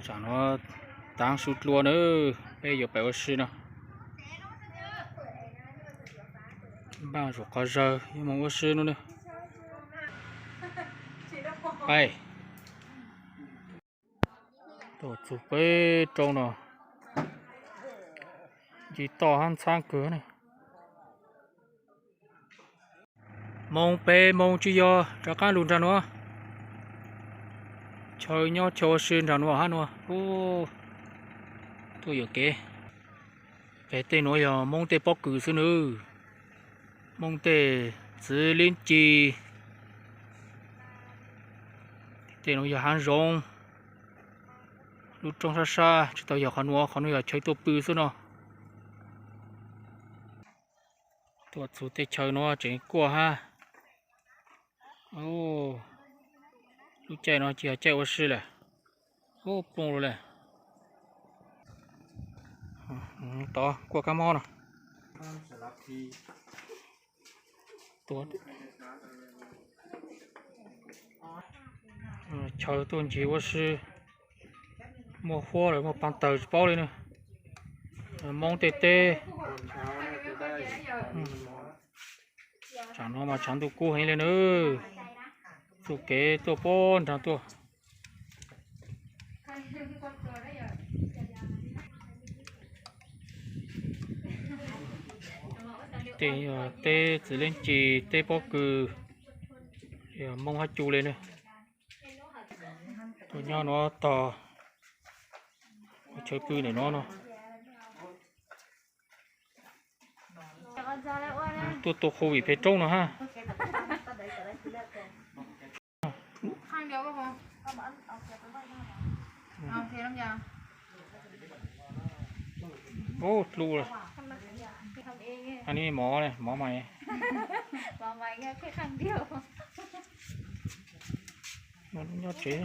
Tam no taav su dlua na, peb yuav pais ua si no. Npaj zuam qhov zawg yuav moog ua si no ne. Tuaj txug peb roob no, nce toj hab ntxhab kawg ne. Moos peb moos tsis yog rov qaab lug nraag nuav. Chaw nyob chaw ua si nraag nuav hab nuav. Tuaj yuam kev. Pem tej nuav yog Moob tej pob kws xwb nawb. Moob tej txiv lib ci. Tej nuav yog haav zoov. Lub roob sab sab tsis tau yog qhov nuav, qhov nuav yog chaw tuaj pw xwb no. Tuaj txug tej chaw nuav tseem kuaj hab. Lub caij no ces yog caij ua si lawm. Plooj lug lawm. Tod kuaj kab mob no. Chaw tuaj ncig ua si, muaj huab los muaj paag tawg tsis paub li na. Moob tej teb. Tsam no mas tshav ntuj kub heev li na. Txuj kev tuaj puag nraag tuaj. Tej teb txiv lib ci, teb pob kws, yog Moob hab Cu li na. Tuaj nyob nuav tog, chaw pw ntawm no no. Tuaj tua COVID pem roob no hab. Ub, dlub lawm. Mov, mov mas. Nyob tsev.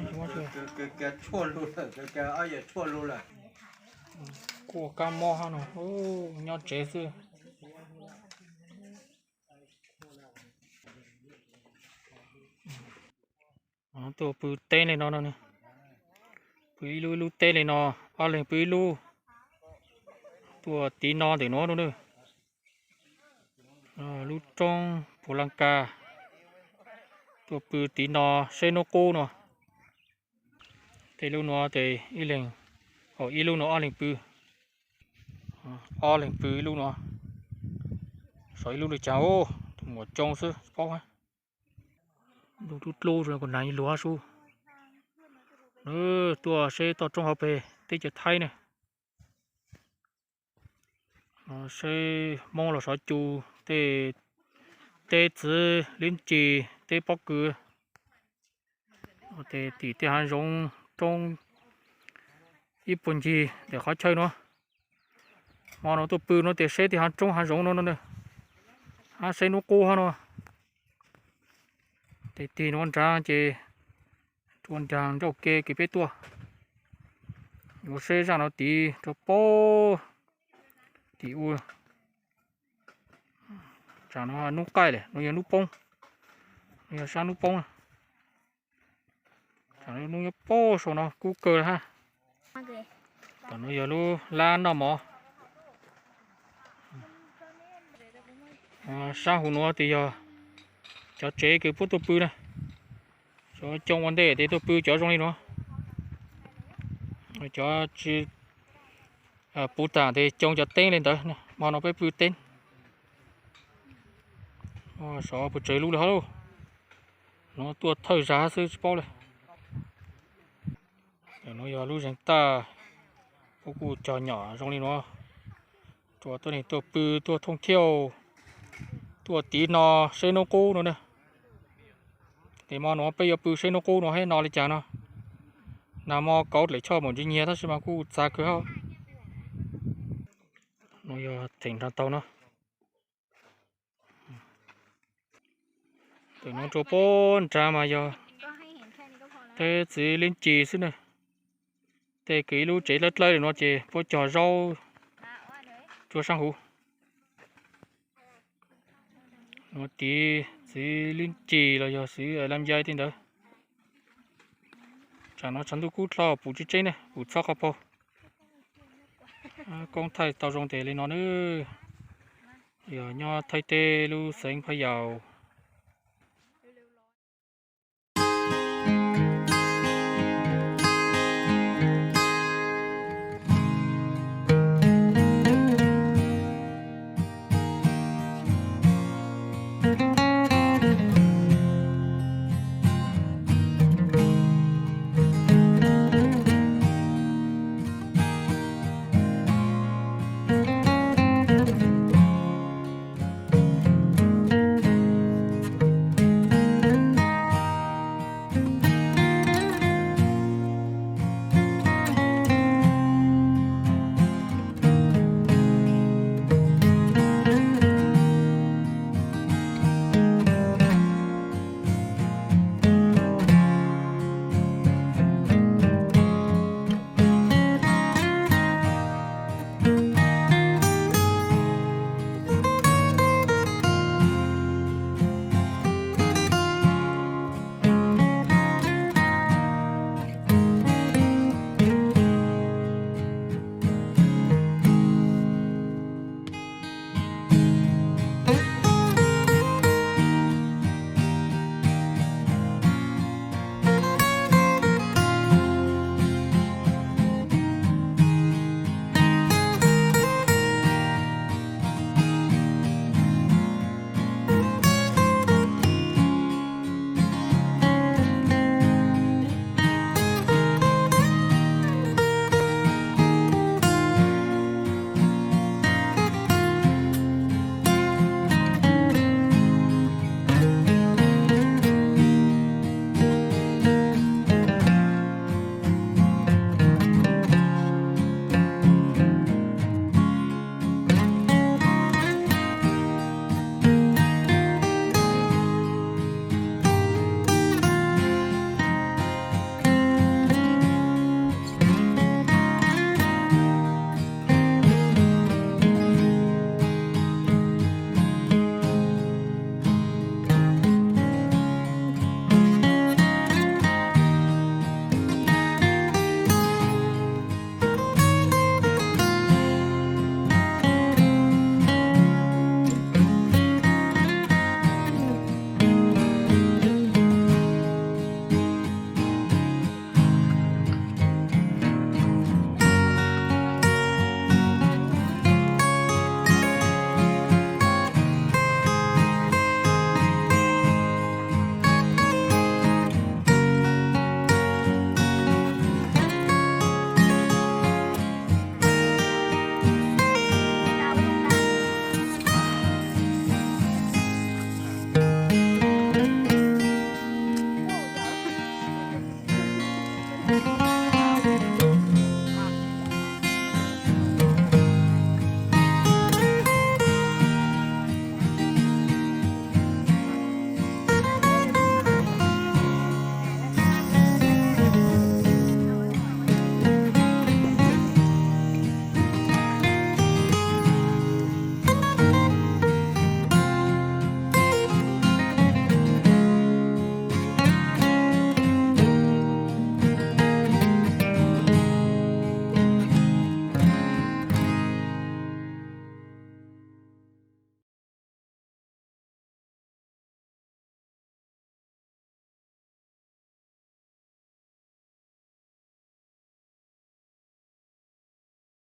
Kuaj kab mob hab no, nyob tsev xwb. Tuaj pw teb li no no, pw ib lub ib lub teb li no, ob leeg pw ib lub. Tuaj tiv no ntawm nuav no na. Lub roob Pus Las Kas, tuaj pw tiv no seb nub qub no. Tej lub nuav tes ib leeg, ib lub no ob leeg pw. Ob leeg pw ib lub no, saum ib lub li cas, tus muam tsoo xwb paub. Dub dlub dlub kuv hnav ib lub hab sub. Tuaj seb toj roob hauv peg teb chaws Thaib ne. Seb Moob los Sov Cu tej teb txiv lib ci, teb pob kws. Tes tim tej haav zoov roob ib puag ncig ntawm qhov chaw nuav. Hmo no tuaj pw no tes seb tej haav roob haav zoov no no, hab seb nub qub hab no. Tes tig nuav nraag ces rua nraag nrauj ke kws peb tuaj. Yuav seb zaaj no tiv rua puag tim ub. Tsam no nub qaij lawm, no yog nub poob, no yog sab nub poob. Tsam no nub nyob puag saum no kub kawg hab. Tam no yog lub lab noj mov. Saab huv nuav tes yog cov tsev kws puab tuaj pw na. Cov coob ua ntej tes tuaj pw cov zoo li nuav. Cov tsis puv taag tes coob cov teeb li ntawd. Hmo no peb pw teeb. Sov puas tsawg lub li hab lauj. Nuav tuaj thawj zag xwb tsis paub li. Nuav yog lub zeeg taj, puab kuj cog nyom zoo li nuav, rua tuab neeg tuaj pw tuaj thooj thiauj, tuaj tiv no seb nub qub no na. Tes hmo nuav peb yuav pw seb nub qub no hab no li cas no. Nag hmo kauv dlaim choj mam ntsis nyiag tab sis mas kuj txav kawg hab. Nuav yog theem nraag taug no. Tes nuav rua puab nraag mas yog teb txiv lib ci xwb na. Tej kws ib lub tsev dlawb dlawb li nuav ces puab cog zaub rua saab huv. Nuav tiv txiv lib ci los yog txiv lam yai tej ntawd. Tam no tshav ntuj kub dlhau, pum tseeb tseeb ne, pum txhob qhov phau. Koob thaij tau zoo ntev li no nawb. Yog nyob Thaib teb lub xeev Phaj Yaus.